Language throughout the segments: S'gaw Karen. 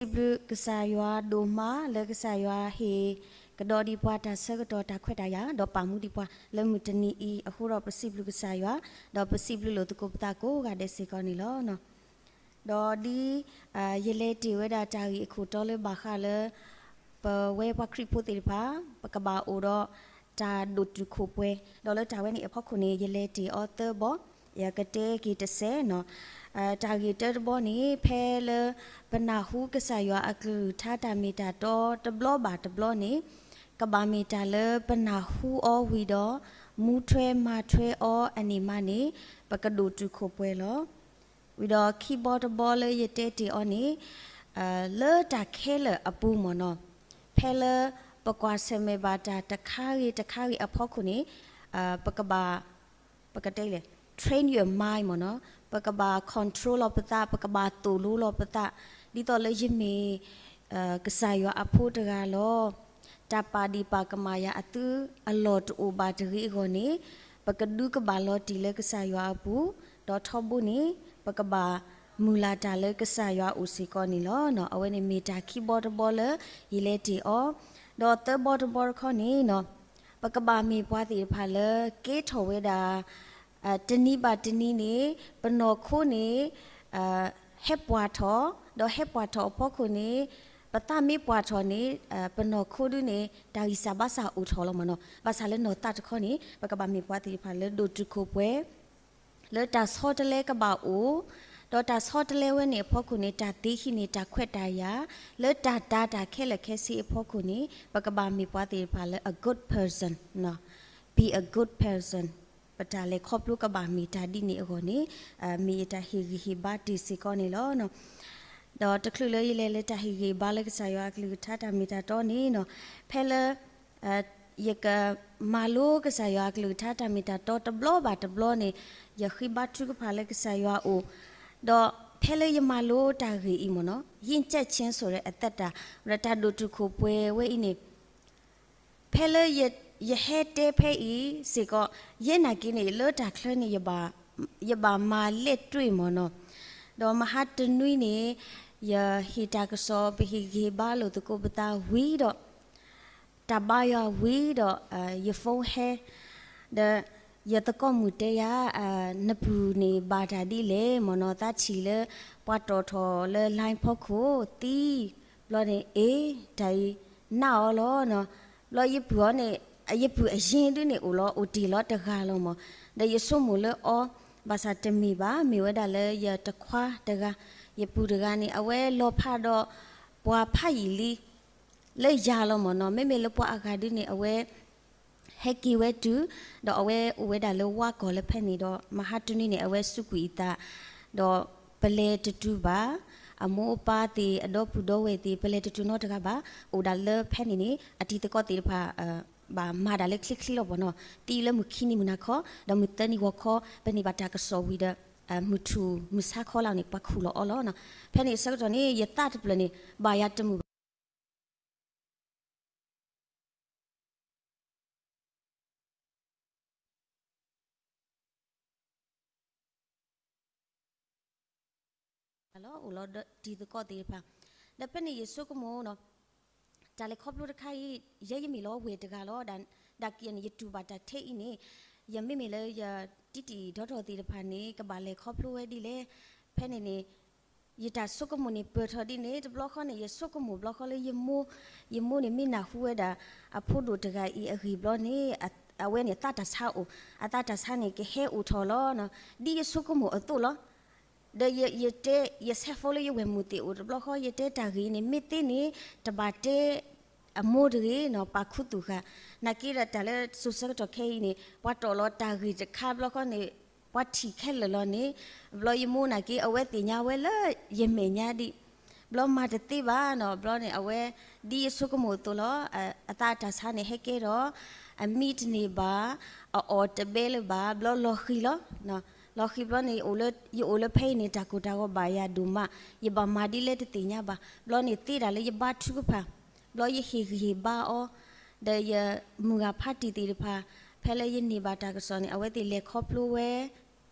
ပစံးဘျုးကစၢ်ယွၤဒိၣ်မးလၢကစၢ်ယွၤဟ့ၣ်ကဒီးဒံးပှၤတၢ်ဆၢကတီၢ်တၢ်ခွဲးတၢ်ယာ် ဒီးပာ်မူဒံးပှၤလၢမုၢ်တနံၤအံၤအဃိဒီး ပစံးဘျုးကစၢ်ယွၤ ဒီးပစံးဘျုးလိာ်သကိးပသးကိးဂၤဒဲးစ့ၢ်ကီးန့ၣ်လီၤ. ဒီးဒ် ယလဲၤတ့ၢ်ဝဲဒၣ်တၢ်ဂ့ၢ်အခိၣ်တီလၢဘၣ်ဃးလၢ ပဝဲပှၤခရံာ်ဖိသ့ၣ်တဖၣ် ပကဘၣ်အိၣ်ဒီးတၢ်ဒိၣ်တုာ်ခိၣ်ပှဲၤ ဒီးလၢတၢ်ဝဲန့ၣ်အဖီခိၣ်န့ၣ် ယလဲၤတ့ၢ်အီၤသၢဘီ ယကတဲက့ၤတစဲးနီၤ. တၢ်ဂ့ၢ်တၢတဘီန့ၣ် ဖဲလၢပနၢ်ဟူကစၢ်ယွၤအကလုၢ်ကထါတၢ်မ့ၢ်တၢ်တီတဘျီဘၣ်တဘျီန့ၣ် ကဘၣ်မ့ၢ်တၢ်လၢပနၢ်ဟူအီၤဝံၤဒီး မူထွဲမၤထွဲအီၤအန့ၣ်မးန့ၣ် ပကဒိၣ်တုာ်ခိၣ်ပှဲၤလီၤ. ဝံၤဒီးခံဘီတဘီလၢယတဲတ့ၢ်အီၤန့ၣ် လၢတၢ်ခဲလၢာ်အပူၤမ့ၢ်နီၤ, ဖဲလၢပကွၢ်ဆၢၣ်မဲာ်ဘၣ်တၢ်တခါဂ့ၤတခါဂ့ၤအဖီခိၣ်န့ၣ် ပကဘၣ် ပကတဲလဲၣ် train your mind မ့ၢ်နီၤ, ပကဘၣ် control လီၤပသး, ပကဘၣ်သိၣ်လိလီၤပသး, ဒ်သိးလၢယမ့ၢ် ကစၢ်ယွၤအဖိတဂၤလီၤ. တၢ်ပာ်ဒံးပာ်ကမၣ်ယၤအသုအလီၢ်တအိၣ်ဘၣ်တဂ့ၤအဂီၢ်န့ၣ် ပကဒုးကဘၣ်လီၤတံၢ်လၢကစၢ်ယွၤအပူၤ, ဒီးထီဘိန့ၣ် ပကဘၣ်မုၢ်လၢ်တၢ်လၢကစၢ်ယွၤအအိၣ်စ့ၢ်ကီးန့ၣ်လီၤ. အဝဲန့ၣ်မ့ၢ်တၢ်ခံဘီတဘီလၢယလဲၤတ့ၢ်အီၤ, ဒီးသၢဘီတဘီတခီန့ၣ်နီၤ ပကဘၣ်မ့ၢ်ပှၤသ့ၣ်တဖၣ်လၢကဲထီၣ်ဝဲဒၣ် တနံၤဘၣ်တနံၤန့ၣ် ပနီၢ်ခိန့ၣ် ဟဲပှၢ်ထီၣ်, ဒီးဟဲပှၢ်ထီၣ်အဖီခိၣ်န့ၣ် ပသးမ့ၢ်ပှၢ်ထီၣ်န့ၣ် ပနီၢ်ခိဒုန့ၣ် တၢ်ဂံၢ်စၢ်ဘါစၢ်အိၣ်ထီၣ်လီၤမ့ၢ်နီၤ. ဘၣ်ဆၣ်လၢနီၢ်သးတခီန့ၣ် ပကဘၣ်မ့ၢ်ပှၤသ့ၣ်တဖၣ်လၢဒိၣ်တုာ်ခိၣ်ပှဲၤ လၢတၢ်ဆီတလဲကဘၣ်အိၣ်, ဒီးတၢ်ဆီတလဲဝဲန့ၣ်အဖီခိၣ်န့ၣ် တၢ်သ့ဟံးန့ၢ်တၢ်ခွဲးတၢ်ယာ်, လၢတၢ်တာ်တၢ်ခဲလၢာ်ခဲဆ့အဖီခိၣ်န့ၣ် ပကဘၣ်မ့ၢ်ပှၤသ့ၣ်တဖၣ်လၢ a good person, be a good person. ပတၢ်လဲၤခီဖျိကဘၣ်မ့ၢ်တၢ်ဒ်န့ၣ်အဂီၢ်န့ၣ် မ့ၢ်ယတၢ်ဟ့ၣ်ဂံၢ်ဟ့ၣ်ဘါတ့ၢ်စ့ၢ်ကီးန့ၣ်လီၤ. ဒီးတချုးလၢယလဲၤလၢတၢ်ဟ့ၣ်ဂံၢ်ဟ့ၣ်ဘါလၢကစၢ်ယွၤအကလုၢ်ကထါတၢ်မ့ၢ်တၢ်တီန့ၣ်နီၤ, ဖဲလၢ ယကမၤလိကစၢ်ယွၤအကလုၢ်ကထါတၢ်မ့ၢ်တၢ်တီတဘျီဘၣ်တဘျီန့ၣ် ယဃ့ဘါထုကဖၣ်လၢကစၢ်ယွၤအအိၣ်, ဒီးဖဲလၢယမၤလိတၢ်ဂ့ၢ်အံၤမ့ၢ်နီၤ ယဉ်ကျေးခြင်းဆိုတဲ့အသက်တာ ဒီးတၢ်ဒိၣ်တုာ်ခိၣ်ပှဲၤဝဲအံၤန့ၣ် ဖဲလၢယဟဲတဲဖဲအံၤစ့ၢ်ကီး ယဲနာ်က့န့ၣ် လၢတၢ်ချၢန့ၣ် ယဘၣ်မၤလဲၣ်တွ့ၢ်မ့ၢ်နီၤ, ဒီးမဟါတနွံန့ၣ် ယဟ့ၣ်တၢ်ကစီၣ် ပဟ့ၣ်ဂံၢ်ဟ့ၣ်ဘါလိာ်သကိးပသးဝံၤဒီး တၢ်ဘါယွၤဝံၤဒီး ယ phone ဟဲ, ဒီးယသကိးမုၣ်တဲယၤ နပုၢ်န့ၣ်ဘၣ်တၢ်ဒ်လဲၣ်မ့ၢ်နီၤ, သးထံၣ်လၢပှၤတီၣ်ထီၣ်လၢ line ဖီခိၣ်သံ, ဘျီန့ၣ် အ့ တၢ်အံၤ နာ်အီၤလီၤနီၤ, ဘျီယပုၢ်အီၤန့ၣ် ယပုၢ်အရ့ဒုန့ၣ် အိၣ်လီၤအိၣ်တ့ၢ်လီၤတဂၤလီၤမ့ၢ်, ဒီးယဆိကမိၣ်လၢအီၤ ဘၣ်ဆၣ်တမ့ၢ်ဘၣ်, မ့ၢ်ဝဲဒၣ်လၢယတခွါတဂၤ, ယပုၢ်တဂၤန့ၣ် အဝဲလီၤဖးဒီးပှၤဖးယံာ်လံ လၢယၤလီၤမ့ၢ်နီၤ, မ့မ့ၢ်လၢပှၤအဂၤဒုန့ၣ် အဝဲ ဟဲက့ၤဝဲတုၤ, ဒီးအဝဲအိၣ်ဝဲဒၣ်လၢဝါကီၢ်လၢဖဲန့ၣ်ဒီး မဟါတနွံန့ၣ် အဝဲစူးကွံာ်အသး, ဒီးပလဲၤတတုၤဘၣ်, အမိၢ်အပၢ်သ့ၣ် အဒီပုၢ်ဒီဝဲၢ်သ့ၣ် ပလဲၤတတုၤနီတဂၤဘၣ်, အိၣ်ဒၣ်လၢဖဲန့ၣ်န့ၣ် အတံၤသကိးသ့ၣ်တဖၣ် ဘၣ်မၤဒၣ်လၢချ့ချ့လီၤမ့ၢ်နီၤ, သံလၢမုၢ်ခံနံၤမုၢ်နၤခီ, ဒီးမုၢ်သၢနံၤဂီၤခီ ပန့ၢ်ဘၣ်တၢ်ကစီၣ်ဝံၤဒီး မုၢ်ထူၣ်မုၢ်ဆါခီလၢန့ၣ် ပှၤခူၣ်လီၤအီလီၤနီၤ, ဖဲန့ၣ်အဆၢကတီၢ်န့ၣ် ယသးတဖျၢၣ်န့ၣ် ဘၣ်ယၤတမုာ်ဘၣ် လီၤ, အိၣ်လီၤဒီးတံၤသကိးသ့ၣ်တဖၣ်, ဒီးဖဲန့ၣ်ယဆိကမိၣ်နီၤ, တၢ်လဲၤခီဖျိတခါအံၤ ယဲယမ့ၢ်လီၤဝဲၢ်တဂၤလီၤ, ဒၣ်က့ၤန့ၣ် ယတူၢ်ဘၣ်တၢ်ထဲအံၤန့ၣ်, ယမ့မ့ၢ်လၢယတံၤတံၤဒီးထီၣ်သ့ၣ်တဖၣ်န့ၣ် ကဘၣ်လဲၤခီဖျိဝဲဒ်လဲၣ်, ဖဲန့ၣ်န့ၣ် ယတၢ်ဆိကမိၣ်န့ၣ်ပၢၢ်ထီၣ်ဒ်န့ၣ် တဘျီဃီန့ၣ် ယဆိကမိၣ်ဘျီဃီလၢယမိၢ်, ယမိၢ်န့ၣ်မ့ၢ်နၢ်ဟူဝဲဒၣ် အဖိဒိၣ်တဂၤအံၤအဂ့ၢ်ဘျီန့ၣ် အဝဲန့ၣ်အသးတၢ်ဆါအိၣ်, အသးတၢ်ဆါန့ၣ် ကဟဲအိၣ်ထီၣ်လီၤ, ဒ်ယဆိကမိၣ်အသိးလီၤ, ဒီးယတဲ ယဆဲးဖိလၢယဝဲၢ်မုၢ်သ့ၣ်အိၣ်တဘျီဃီ ယတဲတၢ်ဂ့ၢ်န့ၣ် မ့ၢ်သ့န့ၣ် တဘၣ်တဲ အမိၢ်တဂ့ၤနီၤ ပာ်ခူသူၣ်ဃာ်, နာ်က့ဒီးတၢ်လၢစိၤဆၢကတီၢ်ခဲအံၤန့ၣ် ပှၤတီၣ်လီၤတၢ်ဂ့ၢ်တခါဘျီဃီန့ၣ် ပှၤထံၣ်ခဲလၢာ်လီၤန့ၣ်, ဘျီယမိၢ်နာ်က့ အဝဲသ့ၣ်ညါဝဲလၢယမဲာ်ညါဒံး, ဘျီမၤတသ့ဘၣ်နီၤ, ဘျီန့ၣ် အဝဲ ဒ်ယဆိကမိၣ်အသိးလီၤ, အသးတၢ်ဆါန့ၣ် ဟဲကဲဒီး အမံတန့ၢ်ဘၣ်, အအီၣ်တဘဲလၢၤဘၣ်, ဘျီလီၤဃံၤလီၤ, လီၤဃံၤဘျီန့ၣ် ယအိၣ်လၢဖဲအံၤန့ၣ် တၢ်ကိၢ်တၢ်ဂီၤဘၣ်ယၤဒိၣ်မး, ယဘၣ်မၤဒ်လဲၣ်တသ့ၣ်ညါဘၣ်, ဘျီန့ၣ်သ့ဒၣ်လၢယဘါထုကဖၣ်, ဘျီယဟ့ၣ်ဂံၢ်ဟ့ၣ်ဘါအီၤ, ဒီးယမုၢ်ဂၤဖးတံၢ်သ့ၣ်တဖၣ်, ဖဲလၢယန့ၢ်ဘၣ်တၢ်ကစီၣ်န့ၣ် အဝဲသ့ၣ်လဲၤခီဖျိဝဲ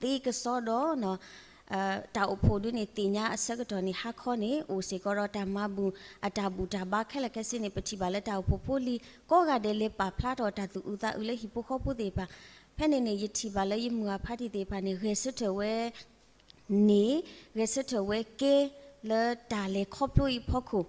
သ့ကစီဒီးနီၤ, တၢ်အိၣ်ဖှိၣ်ဒုန့ၣ် သ့ၣ်ညါအဆၢကတီၢ်န့ၣ် ဟါခီန့ၣ် အိၣ်စ့ၢ်ကီးဒီးတၢ်မၤဘူၣ် အတၢ်ဘူၣ်တၢ်ဘါခဲလၢာ်ခဲဆ့န့ၣ် ပထံၣ်ဘၣ်လၢတၢ်အိၣ်ဖှိၣ်ဖိလံၤ ကိးဂၤဒဲးလဲၤပာ်ဖျါထီၣ်တၢ်သူၣ်အုးသးအုးလၢဟံၣ်ဖိဃီဖိသ့ၣ်တဖၣ်. ဖဲန့ၣ်န့ၣ် ယထံၣ်ဘၣ်လၢယမုၢ်အဖါတံၢ်သ့ၣ်တဖၣ်န့ၣ် ဂဲၤဆၢထၢၣ်ဝဲ န့ၣ် ဂဲၤဆၢထၢၣ်ဝဲကဲလၢတၢ်လဲၤခီဖျိအံၤအဖီခိၣ်,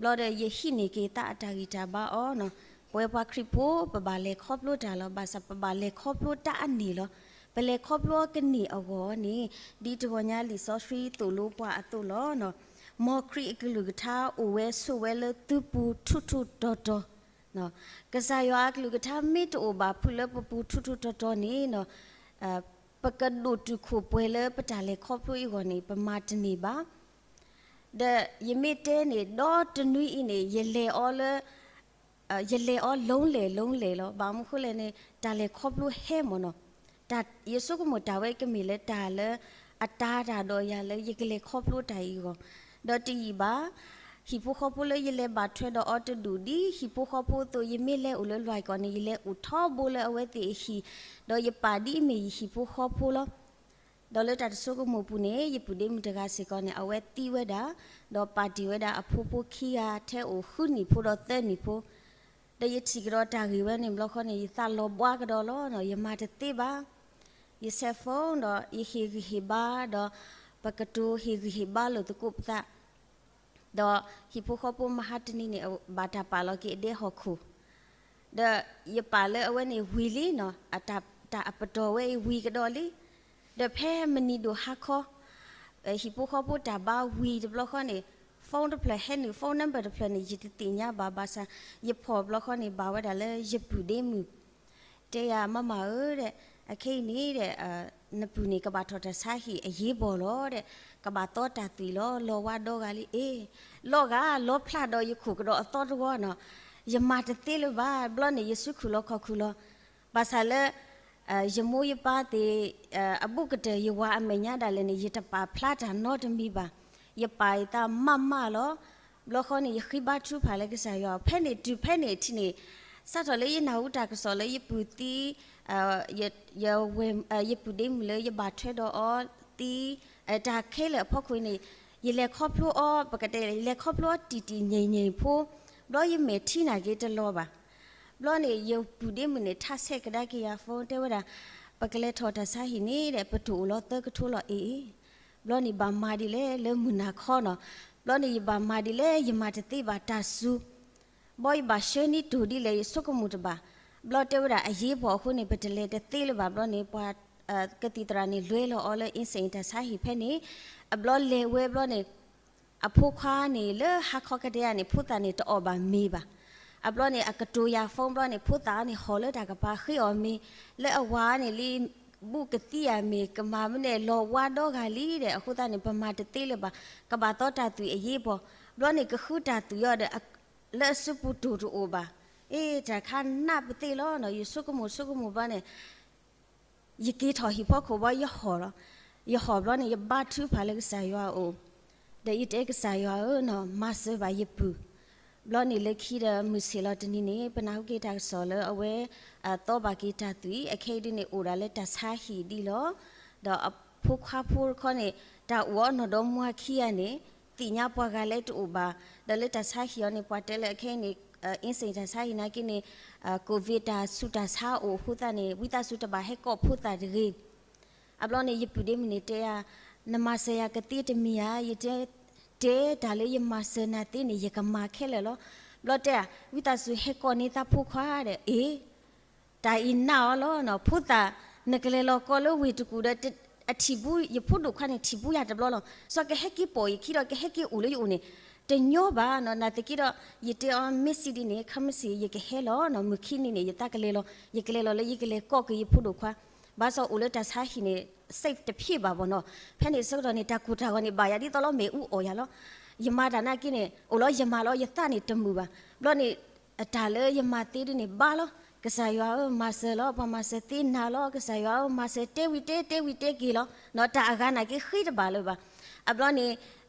ဘျီဒီးယဟံးန့ၢ်က့ၤသးအတၢ်ဂံၢ်တၢ်ဘါအီၤနီၤ. ပဝဲပှၤခရံာ်ဖိ ပဘၣ်လဲၤခီဖျိတၢ်လီၤ. ဘၣ်ဆၣ်ပဘၣ်လဲၤခီဖျိတၢ်အန့ၢ်လီၤ. ပလဲၤခီဖျိအီၤကန့ၢ်အဂီၢ်န့ၣ် ဒ်တဂီၤညါလံာ်စီဆှံသိၣ်လိပှၤအသိးလီၤ. မ်ခရံာ်အကလုၢ်ကထါအိၣ်ဝဲဆိးဝဲလၢသုပူၤထူးထူးတီၤတီၤ ကစၢ်ယွၤအကလုၢ်ကထါမ့ၢ်တအိၣ်ဘၣ်ဖုးလၢပပူၤထူးထူးတီၤတီၤန့ၣ် ပကဒိၣ်တုာ်ခိၣ်ပှဲၤလၢပတၢ်လဲၤခီဖျိအံၤအဂီၢ်န့ၣ် ပမၤတန့ၢ်ဘၣ်. ဒီးယမ့ၢ်တဲန့ၣ် ဒီတနွံအံၤန့ၣ် ယလဲၤအီၤလၢ ယလဲၤအီၤ လုံးလဲၤလုံးလဲၤ လီၤ. ဘၣ်မနုၤဃိလဲၣ်န့ၣ် တၢ်လဲၤခီဖျိဟဲမ့ၢ်နီၤ. ယဆိကမိၣ်တၢ်ဝဲကမ့ၢ်လၢတၢ်လၢအတာ်တၢ်ဒီးယၤလၢယကလဲၤခီဖျိတၢ်အံၤအဂီၢ်, ဒီးတယံာ်ဘၣ် ဟံၣ်ဖိဃီဖိလၢယလဲၤဘၣ်ထွဲဒီးအီၤတဒူၣ် ဒ်ဟံၣ်ဖိဃီဖိအသိး ယမ့ၢ်လဲၤအိၣ်လၢလွဲၢ်ကီၢ်န့ၣ် ယလဲၤအိၣ်ထီဘိလၢအဝဲသ့ၣ်အဟံၣ်, ဒီးယပာ်ဒ်အမ့ၢ်ယဟံၣ်ဖိဃီဖိလီၤ. ဒီးလၢတၢ်တဆိကမိၣ်ပူၤန့ၣ် ယပုၢ်ဒ့မုၣ်တဂၤစ့ၢ်ကီးန့ၣ် အဝဲသံဝဲဒၣ်, ဒီးပာ်တ့ၢ်ဝဲဒၣ်အဖိဖိခံဂၤ ထဲအိၣ်ဃုနံၣ်ဖိဒီးသၢနံၣ်ဖိ, ဒီးယထံၣ်ကဒီးတၢ်ဂ့ၢ်ဝဲန့ၣ်ဘျီဃီန့ၣ် ယသးလီၤဘှါကဒီးလီၤ. ယမၤတသ့ဘၣ်. ယဆဲး phone ဒီးယဟ့ၣ်ဂံၢ်ဟ့ၣ်ဘါဒီး ပကတိၤဟ့ၣ်ဂံၢ်ဟ့ၣ်ဘါလိာ်သကိးပသး ဒီးဟံၣ်ဖိဃီဖိမဟါတနံၤန့ၣ် ဘၣ်တၢ်ပာ်လီၤက့ၤအဒဲဟီၣ်ခိၣ်, ဒီးယပာ်လၢအဝဲန့ၣ်ဝံၤလံနီၤ, တၢ်အပတီၢ်ဝဲအံၤဝံၤကဒီးလံ. ဒီးဖဲမုၢ်နံၤဒိၣ်ဟါခီ ဟံၣ်ဖိဃီဖိတၢ်ဘါဝံၤတဘျီဃီန့ၣ် phone တဖျၢၣ်ဟဲနုာ် phone number တဖျၢၣ်န့ၣ် ယတသ့ၣ်ညါဘၣ်ဘၣ်ဆၣ် ယဖီၣ်ဘျီဃီန့ၣ် ဘၣ်ဝဲဒၣ်လၢယပုၢ်ဒ့မုၣ် တဲယၤ မမၤဧၢ ဒီး အခဲအံၤန့ၣ်ဒီး နပုၢ်န့ၣ်ကဘၣ်ထီၣ်တၢ်ဆါဟံၣ်အရေးပေါ်လီၤဒီး ကဘၣ်သီတၢ်သွံၣ်လီၤ လီၤဝါဒီဂၤလံ အ့ လီၤဂာ် လီၤဖျးဒီးယခိၣ်ကဒီးအသီတဝီနီၤ, ယမၤတသ့လၢၤဘၣ်. ဘျီန့ၣ် ယစုခူၣ်လီၤခီၣ်ခူၣ်လီၤ. ဘၣ်ဆၣ်လၢ ယမိၢ်ယပၢ်သ့ၣ် အဘူးကတၢၢ် ယဝၤအမဲာ်ညါဒၣ်လဲာ်န့ၣ် ယတပာ်ဖျါတၢ်နီတမံၤဘၣ်. ယပာ်ယသးမးမးလီၤ. ဘျီဃီန့ၣ် ယဃ့ဘါထုကဖၣ်လၢကစၢ်ယွၤ ဖဲန့ၣ်တုၤဖဲန့ၣ်အထံးန့ၣ် စးထီၣ်လၢယနၢ်ဟူတၢ်ကစီၣ်လၢယပုၢ်သံ ယ ယပုၢ်ဒ့မုၣ်လၢယဘၣ်ထွဲဒီးအီၤ သံ တၢ်ခဲလၢာ်အဖီခိၣ်န့ၣ် ယလဲၤခီဖျိအီၤ ပကတဲ ယလဲၤခီဖျိအီၤတံၢ်တံၢ်ညံၣ်ညံၣ်ဖိ ဘျီယမဲာ်ထံနာ်က့ၤတလီၤဘၣ်. ဘျီန့ၣ် ယပုၢ်ဒ့မုၣ်န့ၣ် ထးဆဲးကဒါက့ၤယၤ phone တဲဝဲဒၣ် ပကလဲၤထီၣ်တၢ်ဆါဟံၣ်န့ၣ်ဒီး ပတအိၣ်လီၤသၢကထိလီၤ အ့ ဘျီန့ၣ်ဘၣ်မၤဒ်လဲၣ်လၢမုၢ်နၤခီနီၤ. ဘျီန့ၣ်ယဘၣ်မၤဒ်လဲၣ် ယမၤတသ့ဘၣ်တၢ်စူၤ ဘျီယဘၣ်ဆှၢနံတိၢ်ဒ်လဲၣ် ယဆိကမိၣ်တဘၣ်. ဘျီတဲဝဲဒၣ် အရေးပေါ်အဃိန့ၣ် ပတလဲၤတသ့လၢၤဘၣ်. ဘျီန့ၣ် ပှၤကသံၣ်သရၣ်န့ၣ် လဲၤလီၤအီၤလၢ အင်းစိန် တၢ်ဆါဟံၣ်ဖဲန့ၣ် အဘျီလဲၤဝဲဘျီန့ၣ် အဖိခွါန့ၣ် လၢဟါခီကတဲယၤန့ၣ် ဖိသၣ်န့ၣ်တအီၣ်ဘၣ်မ့ၤဘၣ်. အဘျီန့ၣ် အကတိၤယၤ phone ဘျီန့ၣ် ဖိသၣ်န့ၣ်ဟီၣ်လၢတၢ်ကပၤဃ့အီၤမ့ၤ လၢအဝၤန့ၣ်လံ ဘူးကသံယၤမ့ၤ ကမၤမနုၤလဲၣ် လီၤဝါဒီဂၤလံဒီး အဃိသတးန့ၣ် ပမၤတသ့လၢၤဘၣ်. ကဘၣ်သီတၢ်သွံၣ်အရေးပေါ် ဘျီန့ၣ် ကဃုတၢ်သွံၣ်အီၤဒီး လၢအစုပူၤတိၢ်တအိၣ်ဘၣ်. အ့ တၢ်ခါနးပသ့လီၤနီၤ ယဆိကမိၣ်ဆိကမိၣ်ဘျီန့ၣ် ယက့ၤထီၣ်ဟံၣ်ဖီခိၣ်ဘျီ ယဟီၣ်လီၤ. ယဟီၣ်ဘျီန့ၣ် ယဘါထုကဖၣ်လၢကစၢ်ယွၤအအိၣ် ဒီးယတဲကစၢ်ယွၤဧၢနီၤ မၤစၢၤဘၣ်ယပုၢ်. ဘျီန့ၣ်လၢခံဒီးမုၢ်ဆ့ၣ်လီၤတနံၤန့ၣ် ပနၢ်ဟူက့ၤတၢ်ကစီၣ်လၢအဝဲ သီဘၣ်က့ၤတၢ်သွံၣ် အခဲအံၤဒ်န့ၣ် အိၣ်ဒၣ်လၢတၢ်ဆါဟံၣ်ဒ်လီၤ. ဒီးအဖိခွါဖိတခီန့ၣ် တၢ်အိၣ်အီၤနီၢ်ဒီမါခံဂၤန့ၣ် သ့ၣ်ညါပှၤဂၤလၢတအိၣ်ဘၣ်. ဒီးလၢတၢ်ဆါဟံၣ်အီၤန့ၣ် ပှၤတဲလၢအခဲအံၤန့ၣ် အင်းစိန် တၢ်ဆါဟံၣ်နာ်က့န့ၣ် COVID တၢ်ဆူးတၢ်ဆါအိၣ်အဃိသတးန့ၣ် ဝံသးစူၤတဘၣ်ဟဲကိးဖိသၣ်တဂ့ၤ. အဘျီန့ၣ် ယပုၢ်ဒ့မုၣ်န့ၣ်တဲယၤ နမၤစၢၤယၤကသ့တမံၤဧါ. ယတဲ တဲတၢ်လၢယမၤစၢၤနၤသ့န့ၣ် ယကမၤခဲလၢာ်လီၤ. ဘျီတဲ ဝံသးစူၤဟဲကိးန့ၢ်သးဖိခွါဒီး အ့ တၢ်အံၤနာ်အီၤလီၤနီၤ ဖိသၣ် နကလဲၤလီၤကိးလၢဝ့ၢ်တကူၣ်ဒီး အထံၣ်ဘူး ယဖိဒိၣ်ခွါန့ၣ် ထံၣ်ဘူးယၤတဘျီလီၤ. စီၤကဟဲက့ၤပိာ်ယခံဒီး ကဟဲက့ၤအိၣ်လၢယအိၣ်န့ၣ် တညီဘၣ်နီၤ. နာ်သက့ဒီး ယတဲအီၤ မ့ၢ်စံးဒ်န့ၣ် ခါမ့ၢ်စံး ယကဟဲလီၤနီၤ. မုၢ်ခံနံၤန့ၣ် ယသးကလဲၤလီၤ. ယကလဲၤလီၤလၢယကလဲၤကိးက့ၤယဖိဒိၣ်ခွါ ဘၣ်ဆၣ်အိၣ်လၢတၢ်ဆါဟံၣ်န့ၣ် safe တဖျ့ဘၣ်ဘၣ်နီၤ. ဖဲန့ၣ်ဆၢကတီၢ်န့ၣ် တၢ်ကိၢ်တၢ်ဂီၤန့ၣ် ဘၣ်ယၤဒ်သိးလီၤ မ့ၣ်အူအီၣ်ယၤလီၤ. ယမၤတၢ်နာ်က့န့ၣ် အိၣ်လီၤယမၤလီၤ ယသးန့ၣ်တမုာ်ဘၣ်. ဘျီန့ၣ် တၢ်လၢယမၤသ့ဒ်န့ၣ် ဘါလီၤ. ကစၢ်ယွၤဧၢ မၤစၢၤလီၤ. ပှၤမၤစၢၤသ့နၤလီၤ. ကစၢ်ယွၤဧၢ မၤစၢၤတဲဝံၤတဲ တဲဝံၤတဲက့ၤလီၤ. နီၤ တၢ်အဂၤနာ်က့ဃ့တဘၣ်လၢၤဘၣ်. အဘျီန့ၣ်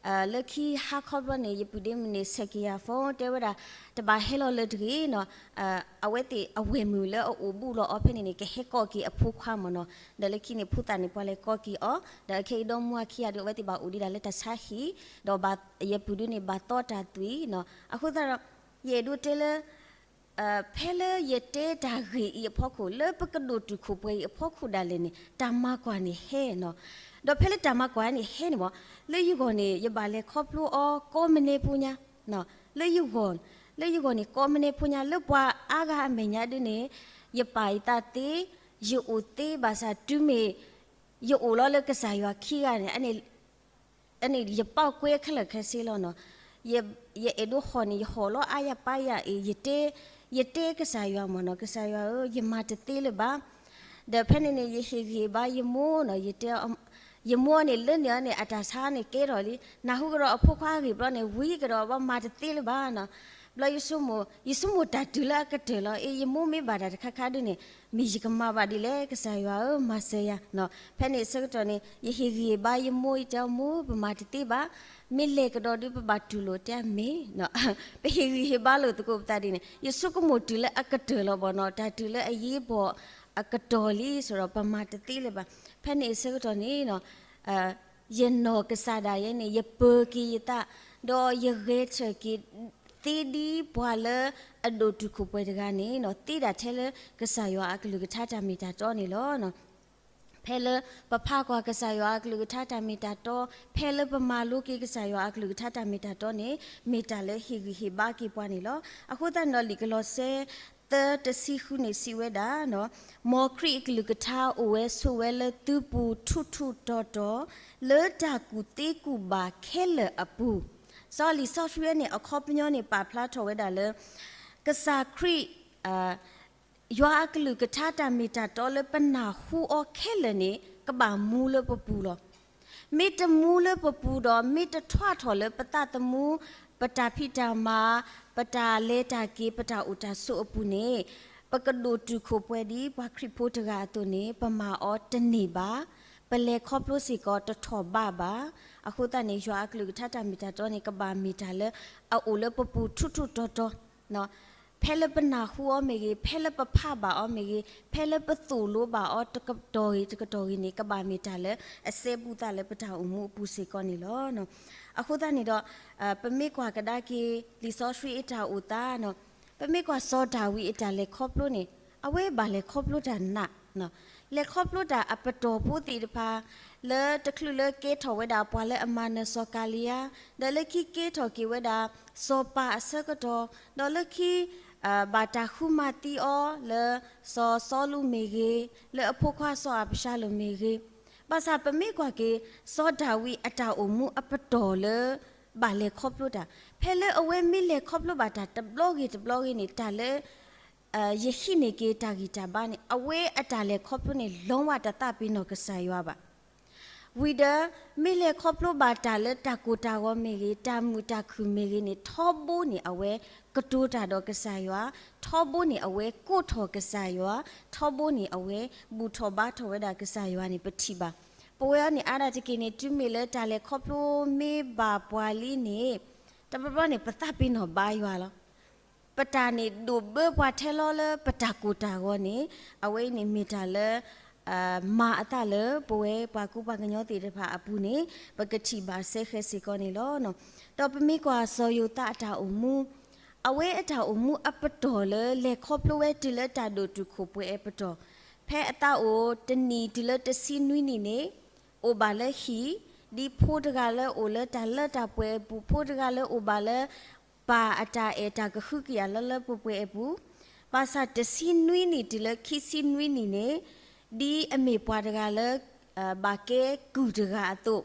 လၢခံဟါခီဘျီန့ၣ် ယပုၢ်ဒ့မုၣ်န့ၣ် ဆဲးက့ၤယၤ phone တဲဝဲဒၣ် တဘၣ်ဟဲလီၤလၢၤတဂ့ၤနီၤ, အဝဲသ့ၣ်အဝဲၢ်မုၣ်လၢအအိၣ်ဘူးလီၤအီၤဖဲန့ၣ်န့ၣ် ကဟဲကိးက့ၤအဖိခွါမ့ၢ်နီၤ, ဒီးလၢခံန့ၣ် ဖိသၣ်န့ၣ် ပှၤလဲၤကိးက့ၤအီၤ, ဒီးခဲအံၤဒီမါခံဂၤဒီး အဝဲသ့ၣ်ဘၣ်အိၣ်ဒံးဒၣ်လၢတၢ်ဆါဟံၣ်, ဒီးယပုၢ်ဒ့န့ၣ် ဘၣ်သီတၢ်သွံၣ်နီၤ, အဃိသတးဒီး ယအဲၣ်ဒိးတဲလၢ ဖဲလၢယတဲတၢ်ဂ့ၢ်အံၤအဖီခိၣ် လၢပကဒိၣ်တုာ်ခိၣ်ပှဲၤအံၤအဖီခိၣ်ဒၣ်လဲာ်န့ၣ် တၢ်မၤကွၢ်န့ၣ်ဟဲနီၤ, ဒီးဖဲလၢတၢ်မၤကွၢ်န့ၣ်ဟဲန့ၣ်မ့ၢ် လၢယဂီၢ်န့ၣ် ယဘၣ်လဲၤခီဖျိအီၤကိးမံၤဒဲးဖိညါ, လၢယဂီၢ်, လၢယဂီၢ်န့ၣ် ကိးမံၤဒဲးဖိညါ လၢပှၤအါဂၤအမဲာ်ညါဒ်န့ၣ် ယပာ်ယသးသ့, ယအိၣ်သ့ဘၣ်ဆၣ်တုၤမ့ၢ် ယအိၣ်လီၤလၢကစၢ်ယွၤခံဂၤန့ၣ် အန့ၣ် ယပာ်ကွဲခဲလၢာ်ခဲဆ့လီၤနီၤ, ယအဲၣ်ဒိးဟီၣ်န့ၣ် ယဟီၣ်လီၤအါယၤပၢ်ယၤအံၤ ယတဲ, ယတဲကစၢ်ယွၤမ့ၢ်နီၤ, ကစၢ်ယွၤဧၢ ယမၤတသ့လၢၤဘၣ်, ဒီးဖဲန့ၣ်န့ၣ် ယဟ့ၣ်ဂံၢ်ဟ့ၣ်ဘါယမိၢ်နီၤ, ယတဲ, ယမိၢ်န့ၣ် လၢန့ၣ်အီၤန့ၣ် အတၢ်ဆါန့ၣ်ကဲထီၣ်လံ, နၢ်ဟူကဒီးအဖိခွါအဂ့ၢ်ဘျီန့ၣ် ဝံၤကဒီးဘၣ်မၤတသ့လၢၤဘၣ်နီၤ, ဘျီယဆိကမိၣ် ယဆိကမိၣ်တၢ်တုၤလၢအကတၢၢ်လီၤ, အ့ ယမိၢ်မ့ၢ်ဘၣ်တၢ်တခါခါဒ်န့ၣ် မ့ၢ်ယကမၤဘၣ်ဒ်လဲၣ်, ကစၢ်ယွၤဧၢ မၤစၢၤယၤနီၤ, ဖဲန့ၣ်အဆၢကတီၢ်န့ၣ် ယဟ့ၣ်ဂံၢ်ဟ့ၣ်ဘါယမိၢ် ယတဲအီၤ မိၢ် ပမၤတသ့ဘၣ်, မ့ၢ်လဲၤကဒီးဒုးပဘၣ်တူၢ်လိာ်တဲမ့ၢ်, ပဟ့ၣ်ဂံၢ်ဟ့ၣ်ဘါလိာ်သကိးပသးဒ်န့ၣ် ယဆိကမိၣ်တုၤလၢအကတၢၢ်လီၤဘၣ်နီၤ, တၢ်တုၤလၢအယ့ဘီၣ်အကတီၢ်လံ ဆိုတော့ ပမၤတသ့လၢၤဘၣ်, ဖဲန့ၣ်အဆၢကတီၢ်န့ၣ် ယနီၢ်ကစၢ်ဒၣ်ယဲန့ၣ် ယပၢၤက့ၤယသး, ဒီးယဂဲၤဆၢၣ်က့ၤသ့ဒ်ပှၤလၢအဒိၣ်တုာ်ခိၣ်ပှဲၤတဂၤန့ၣ် သ့ဒၣ်ထဲလၢကစၢ်ယွၤအကလုၢ်ကထါတၢ်မ့ၢ်တၢ်တီန့ၣ်လီၤ. ဖဲလၢပဖးကွၢ်ကစၢ်ယွၤအကလုၢ်ကထါတၢ်မ့ၢ်တၢ်တီ, ဖဲလၢပမၤလိက့ၤကစၢ်ယွၤအကလုၢ်ကထါတၢ်မ့ၢ်တၢ်တီန့ၣ် မ့ၢ်တၢ်လၢဟ့ၣ်ဂံၢ်ဟ့ၣ်ဘါက့ၤပှၤန့ၣ်လီၤ. အဃိသတးန့ၣ်ဒီး လံာ်ကလီးစဲ သၢတဆံဃုန့ၣ် စံးဝဲဒၣ်, မ်ခရံာ်အကလုၢ်ကထါအိၣ်ဝဲဆိးဝဲလၢသုပူၤထူးထူးတီၤတီၤ, လၢတၢ်ကူၣ်သ့ကူၣ်ဘၣ်ခဲလၢာ်အပူၤ, စီၤလံာ်စီဆှံန့ၣ် အခီပညီန့ၣ် ပာ်ဖျါထီၣ်ဝဲဒၣ်လၢ ကစၢ်ခရံာ် ယွၤအကလုၢ်ကထါတၢ်မ့ၢ်တၢ်တီလၢပနၢ်ဟူအီၤခဲလၢာ်န့ၣ် ကဘၣ်မူလၢပပူၤလီၤ. မ့ၢ်တမူလၢပပူၤဒီး မ့ၢ်တထွးထီၣ်လၢပသးသမူ, ပတၢ်ဖံးတၢ်မၤ, ပတၢ်လဲၤတၢ်က့ၤ, ပတၢ်အိၣ်တၢ်ဆိးအပူၤန့ၣ်, ပကဒိၣ်တုာ်ခိၣ်ပှဲၤဒ်ပှၤခရံာ်ဖိတဂၤအသိးန့ၣ် ပမၤအီၤတန့ၢ်ဘၣ်, ပလဲၤခီဖျိစ့ၢ်ကီးတထီၣ်ဘးဘၣ်. အဃိသတးန့ၣ် ယွၤအကလုၢ်ကထါတၢ်မ့ၢ်တၢ်တီန့ၣ် ကဘၣ်မ့ၢ်တၢ်လၢအအိၣ်လၢပပူၤထူးထူးတီၤတီၤ ဖဲလၢပနၢ်ဟူအီၤမ့ၢ်ဂ့ၤ, ဖဲလၢပဖးဘၣ်အီၤမ့ၢ်ဂ့ၤ, ဖဲလၢပသိၣ်လိဘၣ်အီၤတကတီၢ်ဂ့ၤတကတီၢ်ဂ့ၤန့ၣ် ကဘၣ်မ့ၢ်တၢ်လၢအစဲဘူးသးလၢပတၢ်အိၣ်မူအပူၤစ့ၢ်ကီးန့ၣ်လီၤ. အဃိသတးန့ၣ်ဒီး ပမ့ၢ်ကွၢ်ကဒါက့ၤ လံာ်စီဆှံအတၢ်အိၣ်သး, ပမ့ၢ်ကွၢ်စီၤဒၤဝံးအတၢ်လဲၤခီဖျိန့ၣ် အဝဲဘၣ်လဲၤခီဖျိတၢ်နး လဲၤခီဖျိတၢ်အပတီၢ်ဖိသ့ၣ်တဖၣ် လၢတချုးလၢကဲထီၣ်ဝဲဒၣ်ပှၤလၢအမၤနၢၤစီၤကၤလံယါ, ဒီးလၢခံကဲထီၣ်က့ၤဝဲဒၣ် စီၤပၤအဆၢကတီၢ်, ဒီးလၢခံ ဘၣ်တၢ်ဃုမၤသံအီၤလၢ စီၤစီလူးမ့ၢ်ဂ့ၤ, လၢအဖိခွါစီၤအၤဘၡါလိၣ်မ့ၢ်ဂ့ၤ, ဘၣ်ဆၣ်ပမ့ၢ်ကွၢ်က့ၤ စီၤဒၤဝံးအတၢ်အိၣ်မူအပတီၢ်လၢ ဘၣ်လဲၤခီဖျိတၢ်, ဖဲလၢအဝဲမ့ၢ်လဲၤခီဖျိဘၣ်တၢ်တဘျီဂ့ၤတဘျီဂ့ၤန့ၣ် တၢ်လၢ ယဟံးန့ၢ်က့ၤတၢ်ဂံၢ်တၢ်ဘါန့ၣ် အဝဲအတၢ်လဲၤခီဖျိန့ၣ် လီၤဝဲတသးပ့ၤနီၣ်ကစၢ်ယွၤဘၣ်. ဝံၤဒီး မ့ၢ်လဲၤခီဖျိဘၣ်တၢ်လၢတၢ်ကိၢ်တၢ်ဂီၤမ့ၢ်ဂ့ၤ, တၢ်မုာ်တၢ်ခုၣ်မ့ၢ်ဂ့ၤန့ၣ် ထီဘိန့ၣ်အဝဲကတိၤတၢ်ဒီးကစၢ်ယွၤ, ထီဘိန့ၣ်အဝဲကိးထီၣ်ကစၢ်ယွၤ, ထီဘိန့ၣ်အဝဲဘူၣ်ထီၣ်ဘါထီၣ်ဝဲဒၣ်ကစၢ်ယွၤန့ၣ် ပထံၣ်ဘၣ်. ပဝဲအံၤန့ၣ် အါဒၣ်တက့ၢ်န့ၣ် တုၤမ့ၢ်လၢတၢ်လဲၤခီဖျိမ့ၢ်ဘၣ်ပှၤလံန့ၣ် တဘျီဘျီန့ၣ် ပသးပ့ၤနီၣ်ဘါယွၤလီၤ. ပတၢ်န့ၣ်ဒိၣ်ဘၢပှၤထဲလီၤလၢပတၢ်ကိၢ်တၢ်ဂီၤန့ၣ် အဝဲအံၤန့ၣ်မ့ၢ်တၢ်လၢ မၤအသးလၢပဝဲပှၤကူပှၤကညီသ့ၣ်တဖၣ်အပူၤန့ၣ် ပကထံၣ်ဘၣ်စ့ၢ်ကီးစ့ၢ်ကီးန့ၣ်လီၤ. ဒီးပမ့ၢ်ကွၢ်စီၤယိၤသးအတၢ်အိၣ်မူ, အဝဲအတၢ်အိၣ်မူအပတီၢ်လၢလဲၤခီဖျိဝဲတုၤလၢတၢ်ဒိၣ်တုာ်ခိၣ်ပှဲၤအပတီၢ်, ဖဲအသးအိၣ်တနံၣ်တုၤလၢတဆံနွံနံၣ်န့ၣ် အိၣ်ဘၣ်လၢဟံၣ်, ဒ်ဖိတဂၤလၢအိၣ်လၢတၢ်လၢတၢ်ပှဲၤအပူၤ, ဖိတဂၤလၢအိၣ်ဘၣ်လၢ ပၢ်အတၢ်အဲၣ်တၢ်ကဟုကယာ်လၢလၢပှဲၤပှဲၤအပူၤ, ဘၣ်ဆၣ်တဆံနွံနံၣ်တုၤလၢခံဆံနွံနံၣ်န့ၣ် ဒ်အမ့ၢ်ပှၤတဂၤလၢ ဘၣ်ကဲကုၢ်တဂၤအသိး,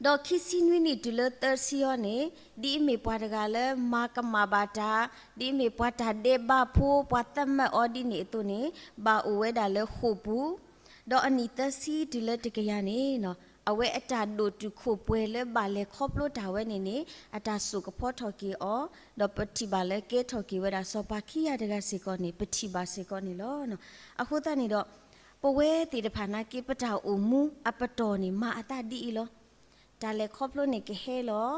ဒီးခံဆံနွံနံၣ်တုၤလၢသၢဆံအီၤန့ၣ် ဒ်အမ့ၢ်ပှၤတဂၤလၢမၤကမၣ်ဘၣ်တၢ်, ဒ်အမ့ၢ်ပှၤတၢ်ဒဲးဘးဖိ ပှၤသတ်မှတ်အီၤဒ်န့ၣ်အသိးန့ၣ် ဘၣ်အိၣ်ဝဲဒၣ်လၢဃိာ်ပူၤ, ဒီးအနံၣ်သၢဆံတုၤလၢတကယၤန့ၣ် အဝဲအတၢ်ဒိၣ်တုာ်ခိၣ်ပှဲၤလၢဘၣ်လဲၤခီဖျိတၢ်ဝဲန့ၣ်န့ၣ် အတၢ်စိာ်ကဖီထီၣ်က့ၤအီၤ, ဒီးပထံၣ်ဘၣ်လၢကဲထီၣ်က့ၤဝဲဒၣ်စီၤပၤခံဂၤတဂၤစ့ၢ်ကီးန့ၣ် ပထံၣ်ဘၣ်စ့ၢ်ကီးန့ၣ်လီၤ. အဃိသတးန့ၣ်ဒီး ပဝဲသ့ၣ်တဖၣ်နာ်က့ ပတၢ်အိၣ်မူအပတီၢ်န့ၣ် မၤအသးဒ်အံၤလီၤ. တၢ်လဲၤခီဖျိန့ၣ်ကဟဲလီၤ,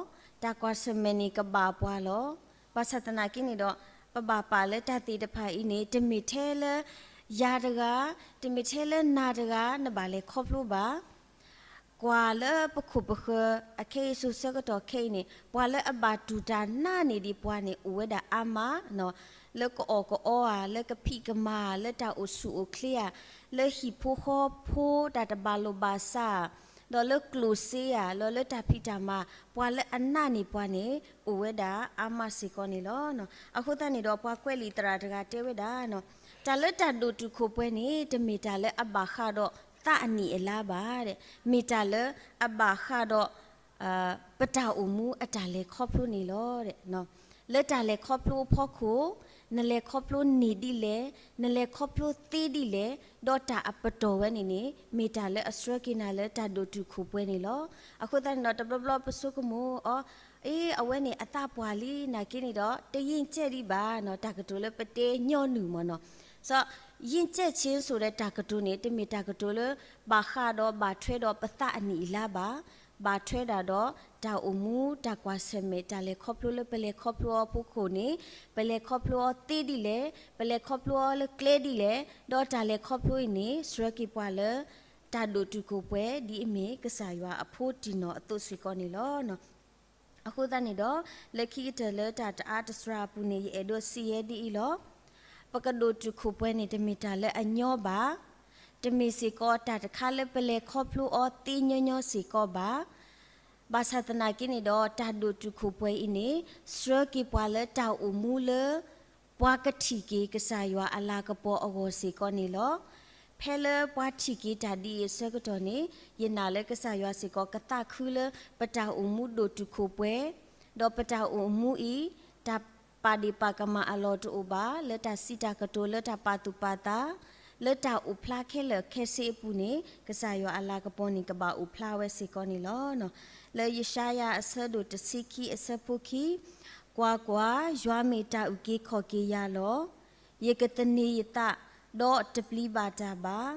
တၢ်ကွၢ်ဆၢၣ်မဲာ်န့ၣ်ကဘၣ်ပှၤလီၤ. ဘၣ်ဆၣ်သနာ်က့န့ၣ်ဒီး ပဘၣ်ပာ်လၢတၢ်သ့ၣ်တဖၣ်အံၤန့ၣ် တမ့ၢ်ထဲလၢ ယၤတဂၤ, တမ့ၢ်ထဲလၢနၤတဂၤ နဘၣ်လဲၤခီဖျိဘၣ်. ကွၢ်လၢပခိၣ်ပဃၢၤ အခဲအံၤစိၤဆၢကတီၢ်ခဲအံၤန့ၣ် ပှၤလၢအဘၣ်တူၢ်တၢ်နးန့ၢ်ဒံးပှၤန့ၣ် အိၣ်ဝဲဒၣ်အါမး, လၢကအီၣ်ကအီဧါ, လၢကဖံးကမၤဧါ, လၢတၢ်အိၣ်ဆူၣ်အိၣ်ချ့ဧါ, လၢဟံၣ်ဖိဃီဖိတၢ်တဘၣ်လိာ်ဘၣ်စးဧါ, ဒီးလၢကျိၣ်စ့ဧါ, လၢ လၢတၢ်ဖံးတၢ်မၤ ပှၤလၢအနးန့ၢ်ပှၤန့ၣ် အိၣ်ဝဲဒၣ်အါမးစ့ၢ်ကီးန့ၣ်လီၤ. အဃိသတးန့ၣ်ဒီး ပှၤကွဲးလံာ်သရၣ်တဂၤတဲဝဲဒၣ် တၢ်လၢတၢ်ဒိၣ်တုာ်ခိၣ်ပှဲၤန့ၣ် တမ့ၢ်တၢ်လၢအဘၣ်ဃးဒီးသးအနံၣ်အလါဘၣ်, မ့ၢ်တၢ်လၢအဘၣ်ဃးဒီး ပတၢ်အိၣ်မူအတၢ်လဲၤခီဖျိန့ၣ်လီၤ. လၢတၢ်လဲၤခီဖျိအဖီခိၣ်, နလဲၤခီဖျိန့ၢ်ဒ်လဲၣ်, နလဲၤခီဖျိသ့ဒ်လဲၣ်, ဒီးတၢ်အပတီၢ်ဝဲန့ၣ်န့ၣ် မ့ၢ်တၢ်လၢအဆှၢက့ၤနၤလၢတၢ်ဒိၣ်တုာ်ခိၣ်ပှဲၤန့ၣ်လီၤ. အဃိသတးန့ၣ်ဒီး တဘျီဘျီပဆိကမိၣ်အီၤ, အ့ အဝဲန့ၣ်အသးပှၢ်လံနာ်က့န့ၣ်ဒီး တယံာ်ကဲဒံးဘၣ်နီၤ, တၢ်ကတိၤလၢပတဲညီနုၢ်မ့ၢ်နီၤ, စီၤ ယံာ်ကဲဆ့ဆိုးဒီး တၢ်ကတိၤန့ၣ် တမ့ၢ်တၢ်ကတိၤလၢ ဘၣ်ဃးဒီးဘၣ်ထွဲဒီးပသးအနံၣ်အလါဘၣ်, ဘၣ်ထွဲဒၣ်ဒီး တၢ်အိၣ်မူ တၢ်ကွၢ်ဆၢၣ်မဲာ် တၢ်လဲၤခီဖျိလၢပလဲၤခီဖျိအီၤအဖီခိၣ်န့ၣ် ပလဲၤခီဖျိအီၤသ့ဒ်လဲၣ်, ပလဲၤခီဖျိအီၤလၢကျဲဒ်လဲၣ်, ဒီးတၢ်လဲၤခီဖျိအံၤန့ၣ် ဆှၢက့ၤပှၤလၢ တၢ်ဒိၣ်တုာ်ခိၣ်ပှဲၤ ဒ်အမ့ၢ်ကစၢ်ယွၤအဖိတံၢ်နီၢ်အသိးစ့ၢ်ကီးန့ၣ်လီၤ. အဃိသတးန့ၣ်ဒီး လၢခံကတၢၢ်လၢတၢ်တအါတစှၤအပူၤန့ၣ် ယအဲၣ်ဒိးစံးယဲဒ်အံၤလီၤ. ပကဒိၣ်တုာ်ခိၣ်ပှဲၤန့ၣ် တမ့ၢ်တၢ်လၢအညီဘၣ်, တမ့ၢ်စ့ၢ်ကီးတၢ်တခါလၢပလဲၤခီဖျိအီၤသ့ညီညီစ့ၢ်ကီးဘၣ်. ဘၣ်ဆၣ်သနာ်က့န့ၣ်ဒီး တၢ်ဒိၣ်တုာ်ခိၣ်ပှဲၤအံၤန့ၣ် ဆှၢက့ၤပှၤလၢတၢ်အိၣ်မူလၢ ပှၤကထံၣ်က့ၤကစၢ်ယွၤအလၤကပီၤအဂီၢ်စ့ၢ်ကီးန့ၣ်လီၤ. ဖဲလၢပှၤထံၣ်က့ၤတၢ်ဒ်အံၤအဆၢကတီၢ်န့ၣ် ယနာ်လၢကစၢ်ယွၤစ့ၢ်ကီးကသးခုလၢပတၢ်အိၣ်မူဒိၣ်တုာ်ခိၣ်ပှဲၤ, ဒီးပတၢ်အိၣ်မူအံၤ တၢ်ပာ်ဒ့ၣ်ပာ်ကမၣ်အလီၢ်တအိၣ်ဘၣ်, လၢတၢ်စံးတၢ်ကတိၤ လၢတၢ်ပာ်သူၣ်ပာ်သး, လၢတၢ်အိၣ်ဖျါခဲလၢာ်ခဲဆ့အပူၤန့ၣ် ကစၢ်ယွၤအလၤကပီၤန့ၣ် ကဘၣ်အိၣ်ဖျါဝဲစ့ၢ်ကီးန့ၣ်လီၤ. လၢယၡါယၤအဆၢဒိၣ်တဆံခံအဆၢဖိခံ, ကွၢ်ကွၢ်, ယွၤမ့ၢ်တၢ်အုၣ်က့ၤခီၣ်က့ၤယၤလီၤ. ယကသန့ၤယသး, ဒီးတပျံၤဘၣ်တၢ်ဘၣ်.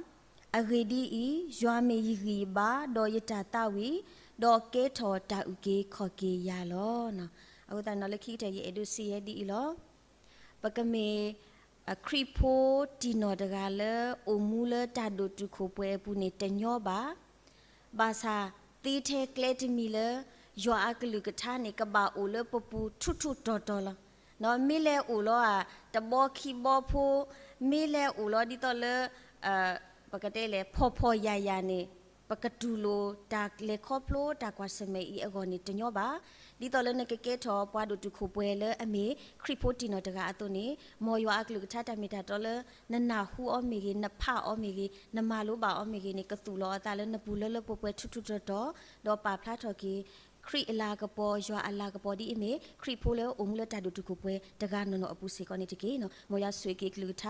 အဂ့ၢ်ဒ်အံၤ, ယွၤမ့ၢ်ယဂံၢ်ယဘါ, ဒီးယတၢ်သးဝံၣ်, ဒီးကဲထီၣ်တၢ်အုၣ်က့ၤခီၣ်က့ၤယၤလီၤ. အဃိသတးန့ၣ် လၢခံကတၢၢ် ယအဲၣ်ဒိးစံးယဲဒ်အံၤလီၤ. ပကမ့ၢ် ခရံာ်ဖိတံၢ်နီၢ်တဂၤလၢ အိၣ်မူလၢတၢ်ဒိၣ်တုာ်ခိၣ်ပှဲၤအပူၤန့ၣ် တညီဘၣ်. ဘၣ်ဆၣ်သ့ထဲကျဲတမံၤလၢ ယွၤအကလုၢ်ကထါန့ၣ် ကဘၣ်အိၣ်လၢပပူၤထူးထူးတီၤတီၤလီၤ. မ့ၢ်လဲၤအိၣ်လီၤဧါ တဘီခံဘီဖိ, မ့ၢ်လဲၤအိၣ်လီၤဒ်သိးလၢ ပကတဲလဲၣ် ဖှီၣ်ဖှီၣ်ယာ်ယာ်န့ၣ် ပကတူၢ်လိာ်တၢ်လဲၤခီဖျိ တၢ်ကွၢ်ဆၢၣ်မဲာ်အံၤအဂီၢ်န့ၣ် တညီဘၣ်. ဒ်သိးလၢနကကဲထီၣ်ပှၤဒိၣ်တုာ်ခိၣ်ပှဲၤလၢအမ့ၢ်ခရံာ်ဖိတံၢ်နီၢ်တဂၤအသိးန့ၣ် မ်ယွၤအကလုၢ်ကထါတၢ်မ့ၢ်တၢ်တီလၢ နနၢ်ဟူအီၤမ့ၢ်ဂ့ၤ, နဖးအီၤမ့ၢ်ဂ့ၤ, နမၤလိဘၣ်အီၤမ့ၢ်ဂ့ၤန့ၣ် ကသူၣ်လီၤအသးလၢနပူၤလၢလၢပှဲၤပှဲၤထူးထူးတီၤတီၤ, ဒီးပာ်ဖျါထီၣ်က့ၤ ခရံာ်အလၤကပီၤ, ယွၤအလၤကပီၤ ဒ်အမ့ၢ်ခရံာ်ဖိလၢအိၣ်မူလၢတၢ်ဒိၣ်တုာ်ခိၣ်ပှဲၤတဂၤနီၢ်နီၢ်အပူၤစ့ၢ်ကီးန့ၣ်တက့ၢ်. မ်ယွၤဆိၣ်ဂ့ၤက့ၤကလုၢ်ကထါ